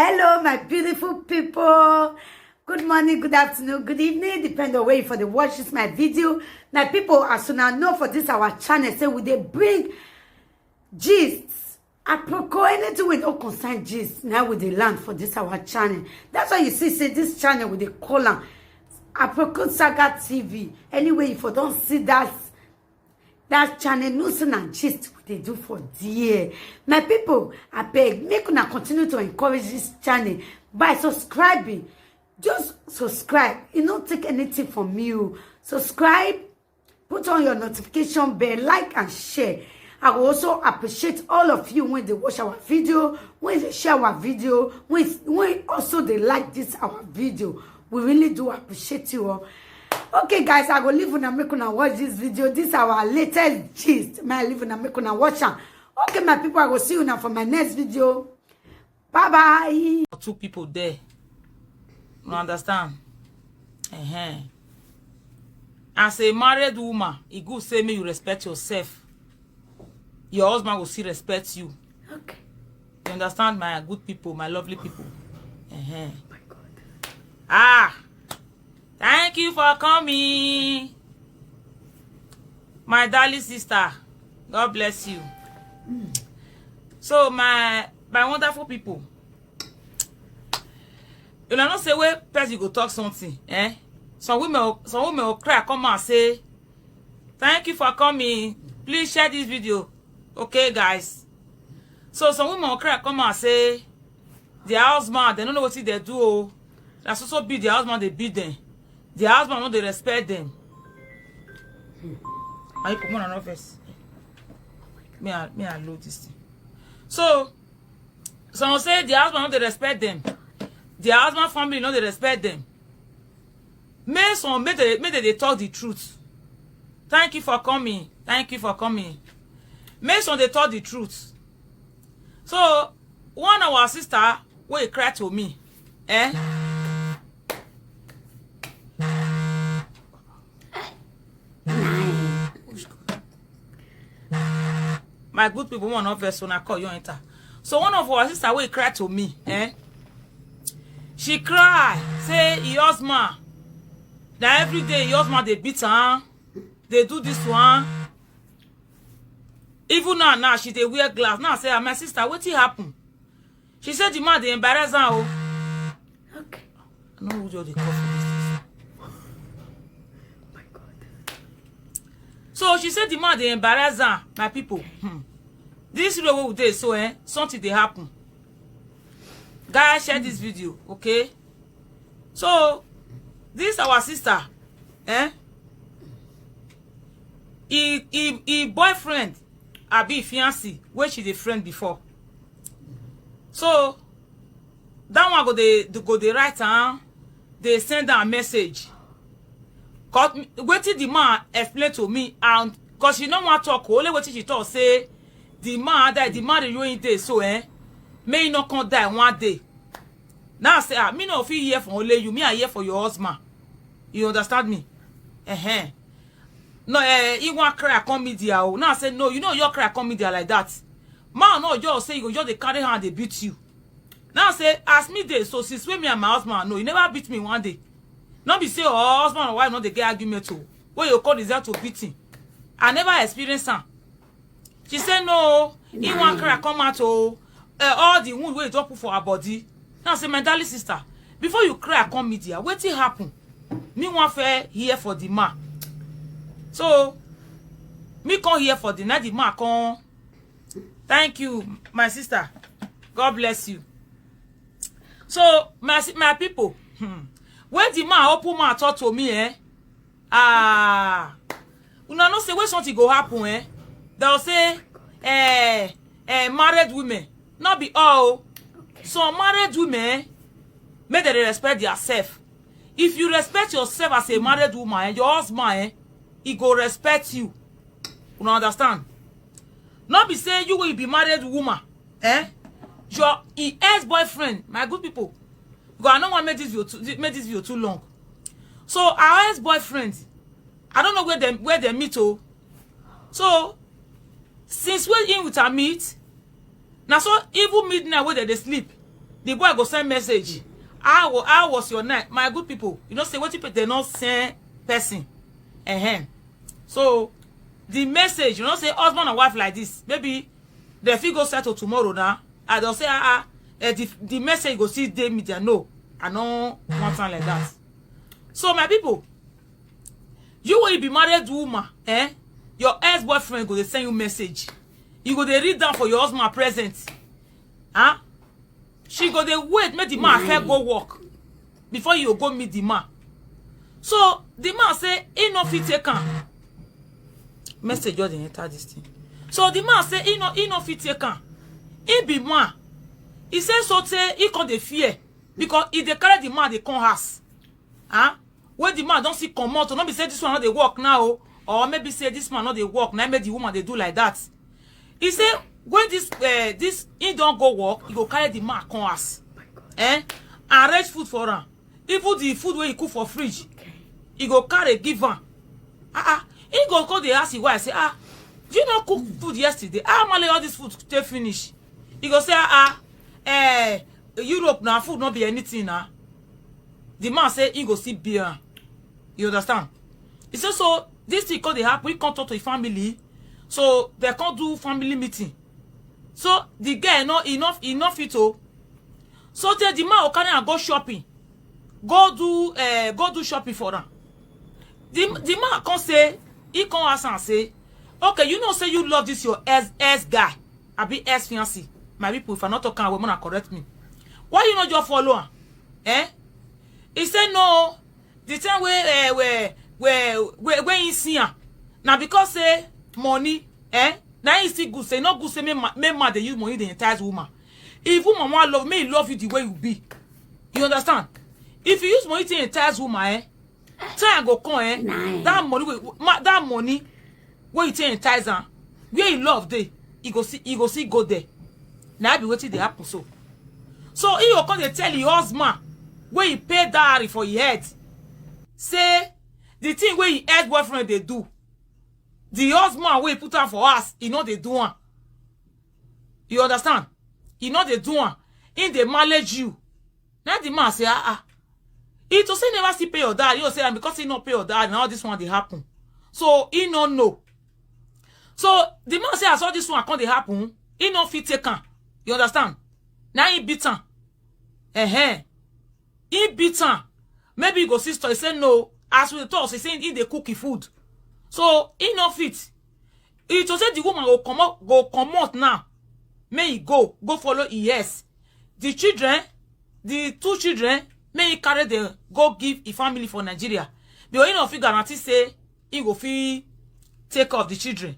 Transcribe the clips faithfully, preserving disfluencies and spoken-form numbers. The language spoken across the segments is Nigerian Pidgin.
Hello, my beautiful people. Good morning, good afternoon, good evening, depend on where you for the watch this my video. My people, as soon as know for this our channel, say we dey bring gist. Aproko, anything we don't concern gist, now we dey land for this our channel. That's why you see, say this channel we dey call am Aproko Saga T V. Anyway, if you don't see that that channel, no sin and gist we dey do for there. My people, I beg, make una continue to encourage this channel by subscribing. Just subscribe. You don't take anything from you. Subscribe, put on your notification bell, like and share. I will also appreciate all of you when they watch our video, when they share our video, when, when also they like this our video. We really do appreciate you all. Okay, guys, I go leave una make una watch this video. This our latest gist. My leave una make una watch am. Okay, my people, I go see you now for my next video. Bye bye. Two people there. You understand? Uh-huh. As a married woman, e good say me you respect yourself. Your husband will still respect you. Okay. You understand, my good people, my lovely people? Uh-huh. My God. Ah, thank you for coming, my darling sister. God bless you. So my my wonderful people, you know, not say where person go talk something, eh? Some women, some women will cry, come and say, "Thank you for coming. Please share this video." Okay, guys. So some women will cry, come and say, their husband, they don't know what they do. Oh, that's also be their husband, they beat them. Their husband, no, they respect them. Are you coming on office? Me, I, me, I load this thing. So, some say their husband, no, they respect them. Their husband family, no, they respect them. Make some, make they, make they, they talk the truth. Thank you for coming. Thank you for coming. Make some they talk the truth. So one our sister wey cry to me, eh? My good people, one of us when I call you enter. So one of our sister wey cry to me, eh? She cry say her husband, that every day her husband they beat her, they do this one. Even now, now she dey wear glass. Now I say, "Ah, my sister, wetin happen?" She said the man dey embarrass her. Oh, Okay. I know who just dey call for this thing. My God. So she said the man dey embarrass her, my people. Hmm. This road wey we dey so, eh, something dey happen. Guys, share this video, okay? So this our sister, eh? He, he, he boyfriend, abi fiancé, wey she dey friend before. So that one go dey, go dey write am, dey send am message. Cause wetin the man explain to me, and cause she no wan talk, only wetin she talk say the man die, the man dey ruin day, so, eh, may he no come die one day. Now I say, "Ah, me no fit hear for only you, me I hear for your husband." You understand me? Uh-huh. No, eh, he wan cry come media. Oh, now I say, "No, you know you cry come media like that. Man, no, just say you go just dey carry hand, they beat you." Now I say, "As me dey, so since when me and my husband, no, you never beat me one day. Not be say, oh, husband and wife, no, they get argument. Oh, where you call result to beating? I never experience am." She say, "No, he wan cry come out. Oh, uh, all the wound wey he don put for her body." Now I say, "My darling sister, before you cry come media, wetin happen?" Me wan fair here for the man. So me come here for the night, the man come. Thank you, my sister. God bless you. So my si- my people, hmm, when the man open mouth talk to me, eh? Ah, una know say when something go happen, eh? They'll say, eh, eh, married women. Not be all. Some married women, make they respect themselves. If you respect yourself as a married woman, eh, your husband, eh, he go respect you. You understand? Not be say you will be married woman, eh? Your ex-boyfriend, my good people. Because I don't want make this video too, make this video too long. So our ex-boyfriend, I don't know where they where they meet. Oh, so since when him with her meet, now so even midnight where they, they sleep, The boy go send message. How, wa- how was your night? My good people, you know say wetin pe- they no send person. Uh-huh. So the message, you know say husband and wife like this, maybe they fit go settle tomorrow now. I don say, ah, ah, eh, the, the message go see dey media. No, I no want something like that. So my people, you wey be married woman, eh? Your ex-boyfriend go dey send you message. You go dey read down for your husband present. Huh? She go dey wait make the man first go work before you go meet the man. So the man say he no fit take am. Message just dey enter this thing. So the man say he no he no fit take am. He be man. He say so say he come dey fear because he dey carry the man dey come house. Huh? When the man don see comot, no be say this one no dey work now o, or maybe say this man no dey work, na make the woman dey do like that. He say when this uh, this he don go work, he go carry the man come house, eh, arrange food for am, even the food wey he cook for fridge, he go carry give am. Ah ah, he go come dey ask him wife say, ah, you no cook food yesterday? How male all this food take finish? He go say, ah ah, eh, Europe na food no be anything na. The man say he go still bear am. You understand? He say so this thing come dey happen. He come talk to his family, so they come do family meeting. So the girl no enough enough it o. So tey the man go carry am go shopping, go do uh, go do shopping for am. The the man come say he come ask am say, okay, you know say you love this your ex ex guy, abi ex fiancé. My people, if I not talk am well, una correct me. Why you not just follow am? Eh? He say no. The time wey uh, wey wey wey wey he see am, na because say money, eh? Na he still good say no good say make ma make man dey use money dey entice woman. If woman wan love, make he love you the way you be. You understand? If you use money to entice woman, eh? Time go come, eh? That money wey ma that money wey you take entice am, where he love dey, he go see he go see go there. Na be wetin dey happen so. So he go come dey tell him husband wey he pay dowry for him head, say the thing wey him ex boyfriend dey do, the husband wey he put am for house, he no dey do am. You understand? He no dey do am. He dey manage you. Na the man say, ah ah, he to say never still pay your dad. You say, and because he no pay your dad, now this one dey happen. So he no know. So the man say, I saw this one come dey happen. He no fit take am. You understand? Now he beat am. Eh eh. He beat am. Maybe he go sister. He say no. As we talk, he say he dey cook him food. So he no fit. He to say the woman go comot go comot now. May he go go follow him ex. The children, the two children, may he carry them go give him family for Nigeria. Because he no fit guarantee say he go fit take care of the children.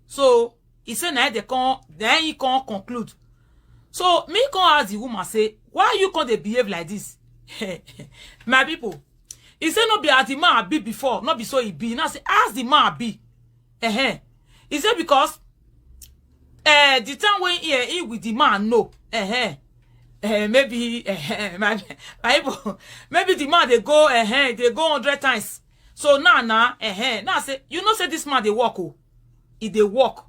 So he say na they come then he come conclude. So me come ask the woman say, why you come dey behave like this? My people, he say no be as the man be before, no be so he be. Now say as the man be. Uh-huh. He say because uh, the time when he, he with the man no. Uh-huh. Uh, maybe uh, my, my people, maybe the man they go uh, they go hundred times. So now now uh, now say you know say this man they work oh, he they work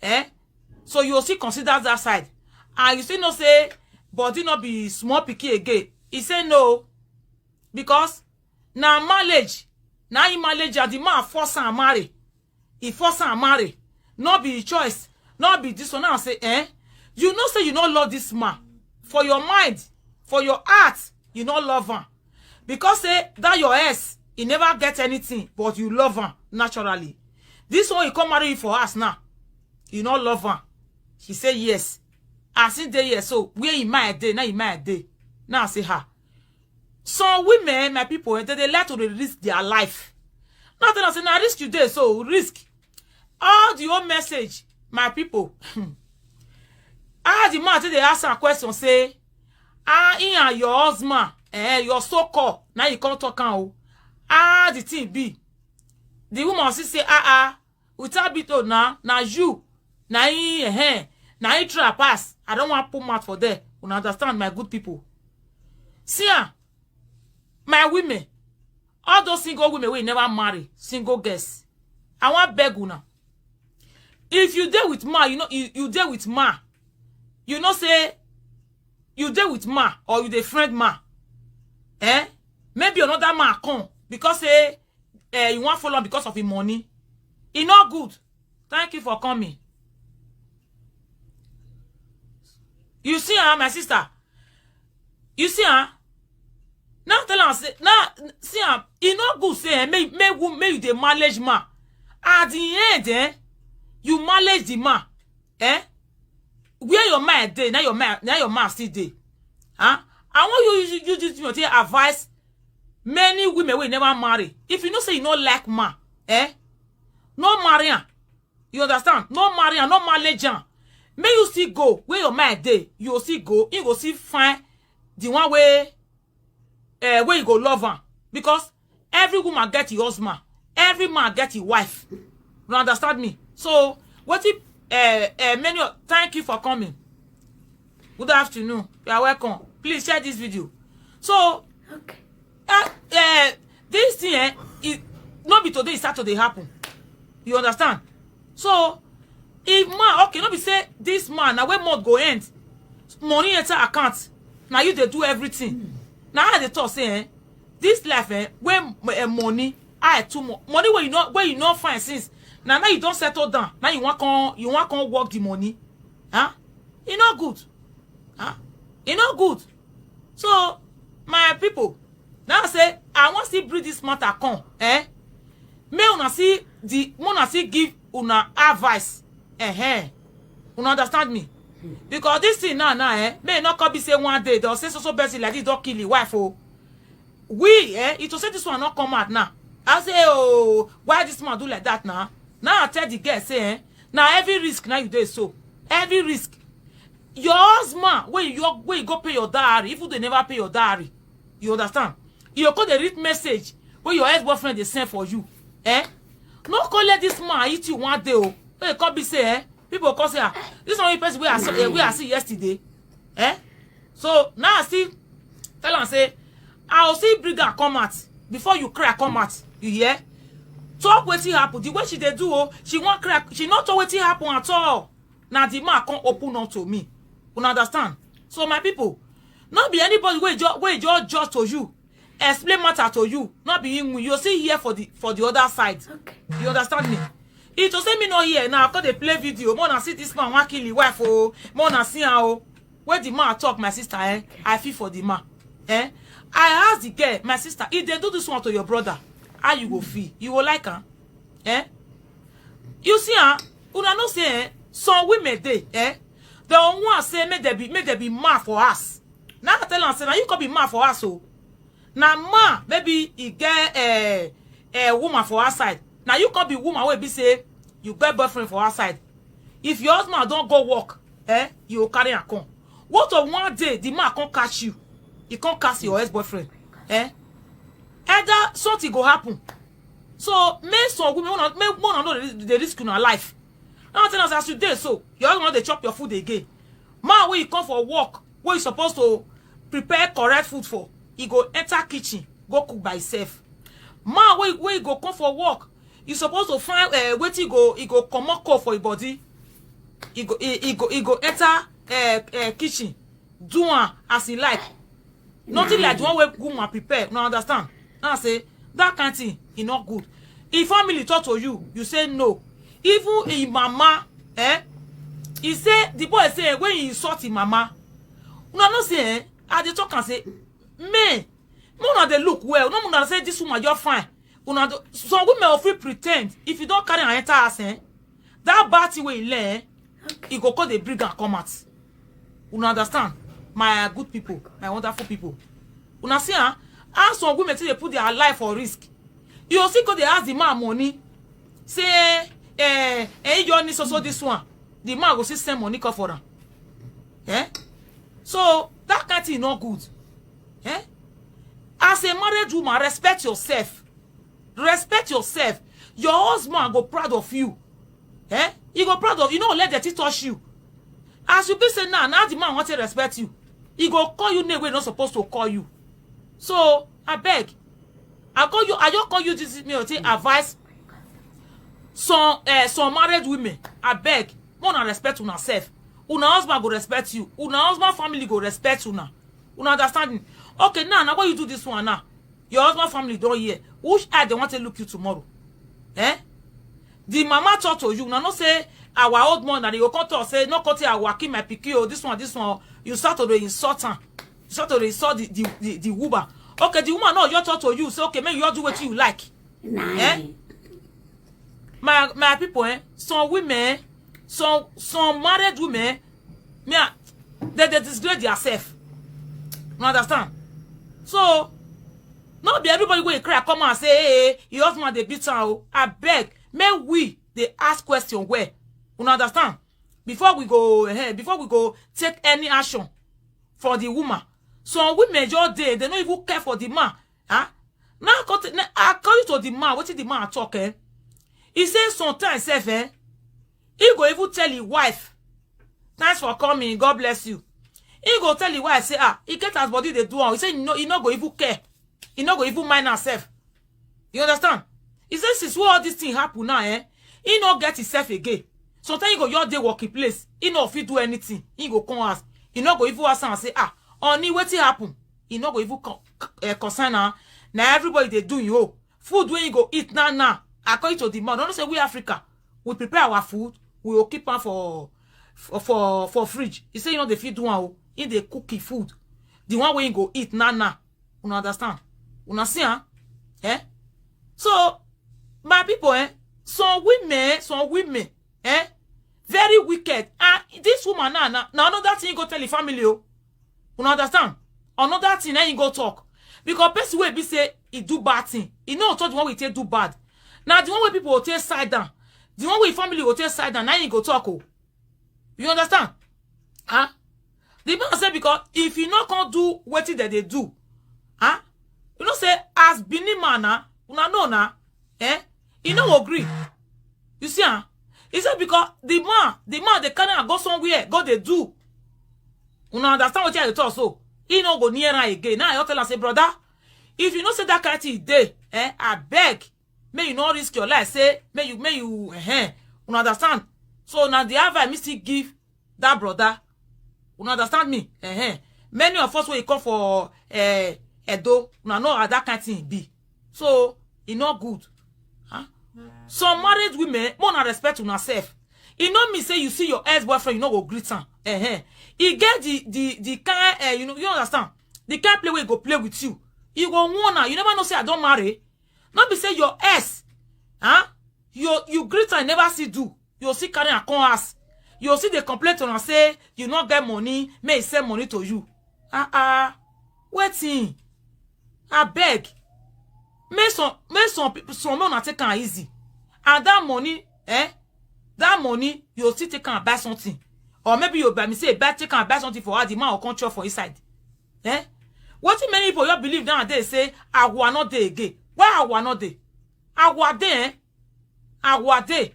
eh. So you still consider that side, and you still know say body not be small picky again. He say no, because na marriage, na him marriage and the man force am marry. He force am marry. No be his choice. No be this one. Now say eh, you know say you no love this man for your mind, for your heart, you no love am because say that your ex, he never get anything but you love am naturally. This one he come marry you for house now, you no love am. She say yes. As he dey here so where he mind dey, now he mind dey. Now I say her. Some women, my people, eh, they, they like to dey risk their life. Now tell us say na risk you dey so risk. All the whole message, my people. How the man take dey ask am question say, ah, he and your husband, eh, your so call, now you come talk am o. How the thing be? The woman still say, ah ah, without be told now, now you, now he, eh, now he try pass. I don't want put mouth for there. Una understand, my good people. See am, my women, all those single women wey never marry, single girls, I wan beg una. If you dey with man, you know you, you dey with man, you know say you dey with man or you dey friend man, eh? Maybe another man come because say, eh, you wan follow am because of him money. E no good. Thank you for coming. You see, ah, my sister. You see, ah. Now tell am say, now see am. E no good say, eh, make, make, wo- make you dey manage man. At the end, eh, you manage the man, eh? Where your mind dey, now your mind, now your mind still dey. Huh? I want you use, use this thing to advise many women wey never marry. If you know say you no like man, eh? No marry am. You understand? No marry am, no manage am. Make you still go where your mind dey. You go still go, you go still find the one way, uh, where you go love am. Because every woman get your husband, every man get your wife. You understand me? So what if, uh, uh, many of, thank you for coming. Good afternoon. You are welcome. Please share this video. So, okay. Uh, uh, this thing, eh, it, no be today it start to dey happen. You understand? So, if man, okay, no be say this man, now when month go end, money enter account, now you dey do everything. Now I dey talk say, eh, this life, eh, when, eh, money, I too much money when you know, when you know fine since. Now, now you don't settle down. Now you want come, you want come work the money. Huh? E no good. Huh? E no good. So, my people, now say, I want to bring this matter come. Eh? May una see the, una see give una advice. Eh, eh. Una understand me? Because this thing now, now, eh, may not come be say one day, they'll say so, so person like this, don't kill his wife, oh. We, eh, it will say this one not come out now. I say, oh, why this man do like that now? Now I tell the girl, say, eh, now every risk now you dey so. Every risk. Your husband, when you, when you go pay your dowry, even they never pay your dowry, you understand? You go dey read message wey your ex-boyfriend dey send for you. Eh? No come let this man eat you one day, oh. Wey come be say, eh, people come say, ah, this one person wey I saw, eh, wey I see yesterday. Eh? So now I still tell am say, I will still bring her come out. Before you cry, come out. You hear? Talk wetin happen. The way she dey do, oh, she wan cry. She no talk wetin happen at all. Now the man come open up to me. Una understand? So my people, not be anybody wey just, wey just judge to you, explain matter to you. Not be him. You see here for the, for the other side. Okay. You understand me? It to say me no here now. I come dey play video. More na see this man wan kill his wife, oh. More na see her, oh. Where the man talk, my sister, eh? I feel for the man. Eh? I ask the girl, my sister, if they do this one to your brother, how you go feel? You go like am? Eh? You see, ah, una know say, eh, some women dey, eh, they want say make they be, make they be man for us. Now I tell am say, now you can be man for us, oh. Now man, maybe he get a, a woman for outside. Now you can be woman wey be say you get boyfriend for outside. If your husband don't go work, eh, you go carry am come. What of one day the man come catch you? He come catch your ex-boyfriend, eh? Either something go happen. So make some women, make one another dey risk una life. Now tell us as you dey so, your husband no dey chop your food again. Man, when you come for work, when you supposed to prepare correct food for, he go enter kitchen, go cook by himself. Man, when, when you go come for work, you supposed to find, uh, wetin go, he go comot coal for your body. He go, he, he go, he go enter, uh, uh, kitchen, do am as he like. Nothing like the one wey woman prepare. Now understand? Now I say that kind thing, e not good. If family talk to you, you say no. Even in mama, eh? He say, the boy say when he insult his mama, una know say, eh? I dey talk and say, me, una dey look well. No, una say this woman, you're fine. Una do, some women will feel pretend. If you don't carry and enter us, eh? That bad thing wey you learn, e go come dey bring am come out. Una understand? My good people, my wonderful people. Una see, ah, how some women take dey put their life for risk. You go still go dey ask the man money. Say, eh, eh, you need so, so this one. The man go still send money come for am. Eh? So that kind thing no good. Eh? As a married woman, respect yourself. Respect yourself. Your husband go proud of you. Eh? He go proud of you. No let the thing touch you. As you be say now, now the man want to respect you. He go call you name wey he not supposed to call you. So I beg. I call you. I just call you this me to advise some, uh, some married women. I beg. More than respect una self. Una husband go respect you. Una husband family go respect una. Una understand me? Okay, now, now what you do this one now? Your husband family don't hear. Which eye they want to look you tomorrow? Eh? The mama talk to you. Now, no say our old man, that they go come talk, say, "No, come here, I will kill my pikin, oh, this one, this one." You start to dey insult her. You start to dey insult the, the, the, the woman. Okay, the woman, no, you talk to you. Say, "Okay, make you all do what you like." Nah. Eh? My, my people, eh? Some women, some, some married women, me, I, they, they disgrace themselves. You understand? So, not be everybody go cry, come and say, "Hey, hey, your husband, they beat her." Oh, I beg, may we, they ask question where. You understand? Before we go, eh, before we go take any action for the woman. Some women just dey, they don't even care for the man. Huh? Now, according, now, according to the man, what did the man talk, eh? He says sometimes, sef, eh? He go even tell his wife, "Thanks for coming, God bless you." He go tell his wife, say, "Ah, he get as body they do am." He say, "No, he no go even care. He no go even mind himself." You understand? He says, "Since where all this thing happen now, eh? He no get himself again." Sometimes he go your day working place. He no fit do anything. He go come ask. He no go even ask and say, "Ah, honey, wetin happen?" He no go even con- uh, concern her. Now everybody they do you. Food when you go eat now, now. According to the man, don't say we Africa, we prepare our food, we will keep am for for for, for fridge. He say, you know, they feed one. If they cook him food, the one way you go eat now, now. You understand? You see, huh? Eh? So, my people, eh? Some women, some women, eh? Very wicked. And this woman now, now, now another thing you go tell the family, oh. You understand? Another thing, then you go talk. Because person will be say, he do bad thing. He know talk the one we take do bad. Now, the one way people will take side down. The one way family will take side down. Now you go talk, oh. You understand? Huh? The man say, because if you not can do what that they do, huh? You know say, as Benin man, huh? Una know na, eh? He no agree. You see, huh? He said, because the man, the man, they can't go somewhere, go they do. Una understand what I talk so? He no go near her again. Now I don't tell her, say, brother, if you know say that kind thing dey, eh, I beg, may you not risk your life. Say, may you, may you, eh, eh. Una understand? So now the advice me still give that brother. Una understand me? Eh, eh. Many of us wey come for, eh, Edo, una know how that kind thing be. So, e no good. Huh? Some married women, more na respect una self. E no mean say you see your ex-boyfriend, you no go greet am. Eh, eh. E get the, the, the kind, eh, you know, you understand? The kind play wey e go play with you. You go warn am. You never know say I don marry. No be say your ex, huh? You, you greet am, never see do. You see carry am come house. You see they complain to am say you no get money, may he send money to you. Ah, ah. Wetin? I beg. Make some, make some people, some men una take am easy. And that money, eh? That money, you still take am buy something. Or maybe you buy me say, buy, take am buy something for her, the man will come chop for inside. Eh? Wetin many people you believe nowadays say, "Awa no dey again." Why awa no dey? Awa dey, eh? Awa dey.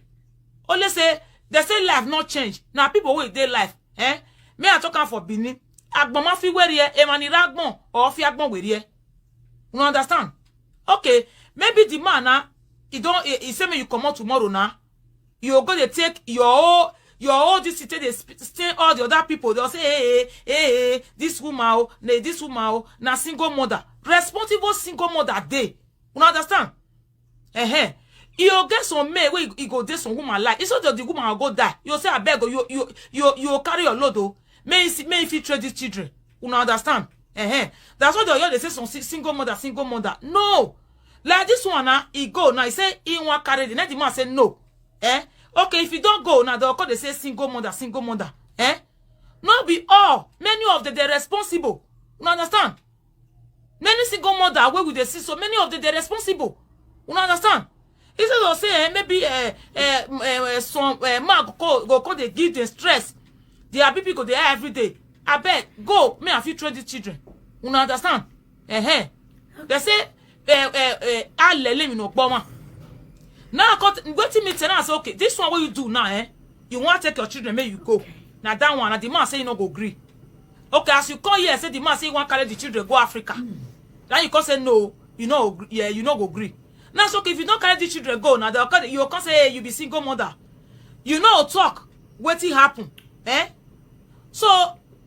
Only say, they say life not change. Now people wey dey life, eh? Me I talk am for Benin. Agbon ma fi weri e, e ma ni ragbon, or fi agbon weri e. You understand? Okay, maybe the man now, he don't, he, he say me you come out tomorrow now. You go dey take your own, your own this thing, they sp- stay all the other people. They'll say, "Hey, hey, hey, hey, this woman, oh, nay, this woman, oh, na single mother." Responsible single mother dey. You understand? Eh, eh. You get some men wey e go dey some woman like. Instead of the woman go die, you say, "I beg, oh, you, you, you, you carry your load, oh. May you see, may you fit train these children." You understand? Eh, eh. That's why they, they say some si- single mother, single mother. No. Like this one now, he go now. He say he want carry the next man say no. Eh? Okay, if you don't go now, they'll call they say single mother, single mother. Eh? No be all. Many of them, they're responsible. You understand? Many single mother wey we dey see, so many of them, they're responsible. You understand? Instead of say, eh, maybe, eh, eh, m- eh, eh, some, eh, man go, go, go, they give them stress. Their B P go there every day. I beg, go, may I fit train these children. You understand? Eh, eh. They say, eh, eh, eh, "Alele mi no gboma." Now, I got, wetin me tell am say, "Okay, this one what you do now, eh? You want take your children, may you go." Now that one, now the man say you no go agree. Okay, as you come here, say the man say you want carry the children go Africa. Now you come say no, you no agree, yeah, you no go agree. Now so okay, if you don't carry the children go, now they'll call you come say, "Hey, you be single mother." You know talk, wetin happen, eh? So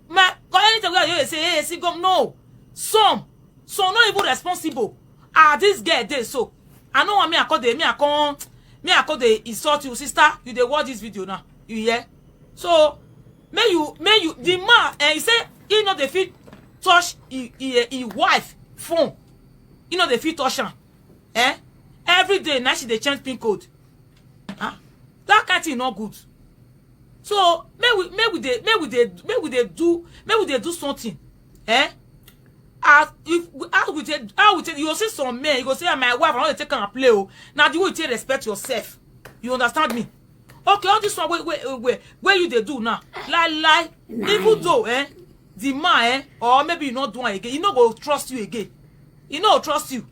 my, anything wey I dey say, hey, see, go, no. Some, some not even responsible. Ah, this girl dey so. I know what me I call dey, me I come, me I call dey insult you, sister. You dey watch this video now. You hear? So may you, may you, the man, and he say he no dey fit touch his, his, his wife phone. He no dey fit touch am. Eh? Every day now she dey change pin code. Huh? That kind thing not good. So may we, may we dey, may we dey, may we dey do, may we dey do something. Eh? As if, how we take, how we take, you go see some men, you go say, "Ah, my wife, I want to take her and play." Oh, now the way you take respect yourself. You understand me? Okay, all this one where, where, where, where you dey do now? Lie, lie. Even though, eh, the man, eh, or maybe you not do am again, you no go trust you again. He no trust you.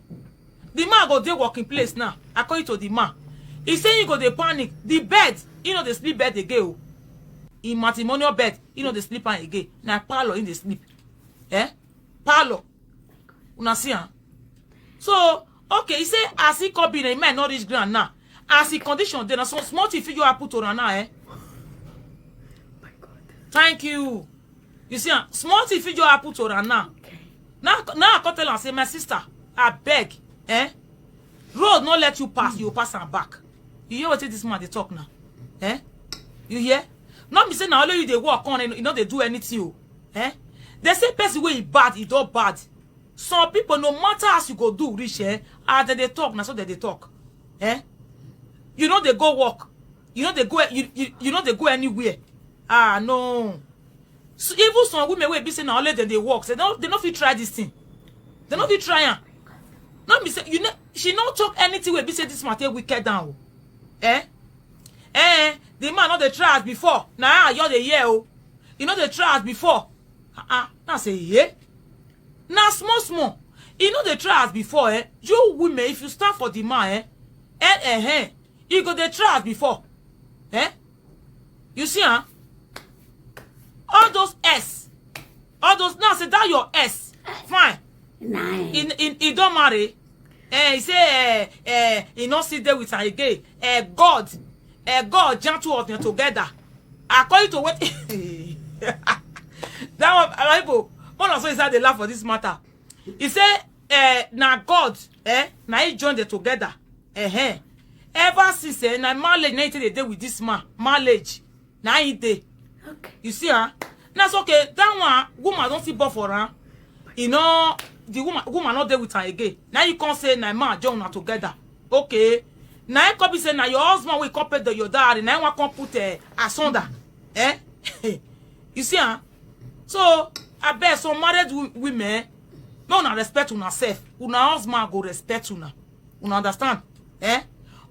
The man go dey working place now. According to the man, he say he go dey panic. The bed, he no dey sleep bed again. Oh, in matrimonial bed, he no dey sleep am again. Na parlor he dey sleep. Eh? Parlor. Una see am? So okay, he say as he come be, na him mind no reach ground now. As he condition dey, na some small thing fit just happen to am now, eh? Thank you. You see am? Small thing fit just happen to am now. Now, now I come tell am say, "My sister, I beg, eh? Road no let you pass, you pass am back." You hear wetin this man dey talk now? Eh? You hear? Not be say na only you dey work on and you no dey do anything o. Eh? They say person wey e bad, e don bad. Some people, no matter as you go do reach, eh, as dem dey talk, na so dem dey talk. Eh? You no dey go work. You no dey go, you, you, you no dey go anywhere. Ah, no. So even some women wey be say na only dem dey work, they no, they no fit try this thing. They no fit try am. No be say, you know, she no talk anything wey be say this man take wicked down. Eh? Eh, the man no dey try as before. Na I just dey hear o. You no dey try as before. Uh-uh. Na say, yeah. Na small, small. You no dey try as before, eh? You women, if you stand for the man, eh? Eh, eh, eh. You go dey try as before. Eh? You see, huh? All those S. All those, now say that your S. Fine. Nine. In, in, he don't marry. Eh, he say, eh, eh, he no sit there with her again. Eh, God. Eh, God join two of them together. According to what that one, people, one of us is how they laugh for this matter. He say, eh, na God, eh, na he join them together. Eh, eh. Ever since, eh, na marriage, na he take dey dey with this man. Marriage, na he dey. Okay. You see, huh? That's okay. That one, woman don't see ball for her. You know, the woman, woman not there with her again. Now you can't say na man join una together. Okay. Now you can't be say na your husband will come pay the, your dowry. Now you want come put, eh, asunder. Eh? You see, huh? So I bet some married wo-, women, no una respect una self. Una husband go respect una. Una understand? Eh?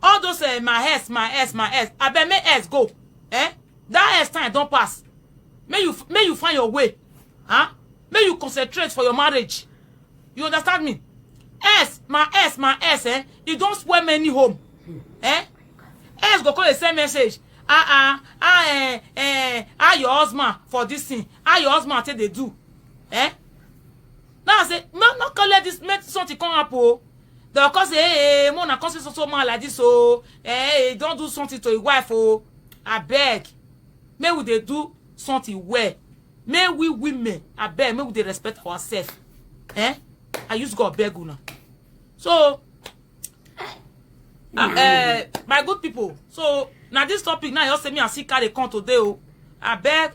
All those, eh, my ex, my ex, my ex. I bet my ex go. Eh? That ex time don't pass. May you, may you find your way. Huh? May you concentrate for your marriage. You understand me? Ex, my ex, my ex, eh? You don't spoil many home. Eh? Ex go call the same message. Ah, ah, ah, eh, eh, ah, your husband for this thing. Ah, your husband take they do. Eh? Now I say, no, no, come let this, make something come up, oh. They come say, hey, hey, Mona, come say so, so man like this, so, hey, hey, don't do something to your wife, oh. I beg. May we dey do something well. May we women, I beg, may we dey respect ourselves. Eh? I use God beg una. So, uh, uh, my good people, so now this topic now, you say me and see carry come today, oh. I beg,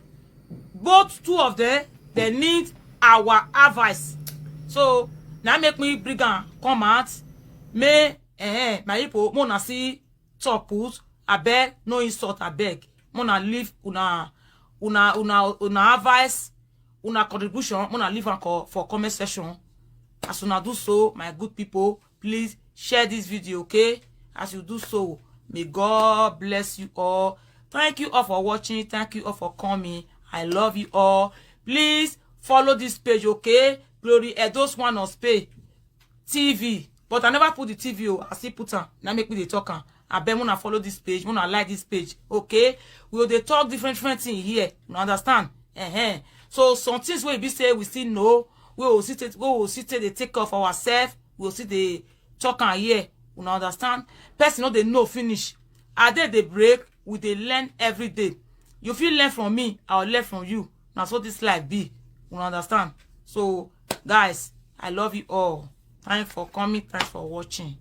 both two of them, they need our advice. So now make me bring am come out. May, eh, my people, Mona see talk put, I beg, no insult, I beg. Mona leave una, una, una, una advice, una contribution, mona leave am co-, for comment section. As una do so, my good people, please share this video, okay? As you do so, may God bless you all. Thank you all for watching. Thank you all for coming. I love you all. Please follow this page, okay? Glory Edo's One on Spain T V. But I never put the T V, oh, I still put am. Now make me dey talk am. I beg una follow this page, una like this page, okay? We will dey talk different, different thing here. You understand? Uh-huh. So some things wey be say we still know, we will still take, we will still take, dey take care of ourselves. We will still dey talk am here. Una understand? Person no dey know finish. I dey dey break, we dey learn every day. You fit learn from me, I will learn from you. Na so this life be. You understand? So, guys, I love you all. Thanks for coming. Thanks for watching.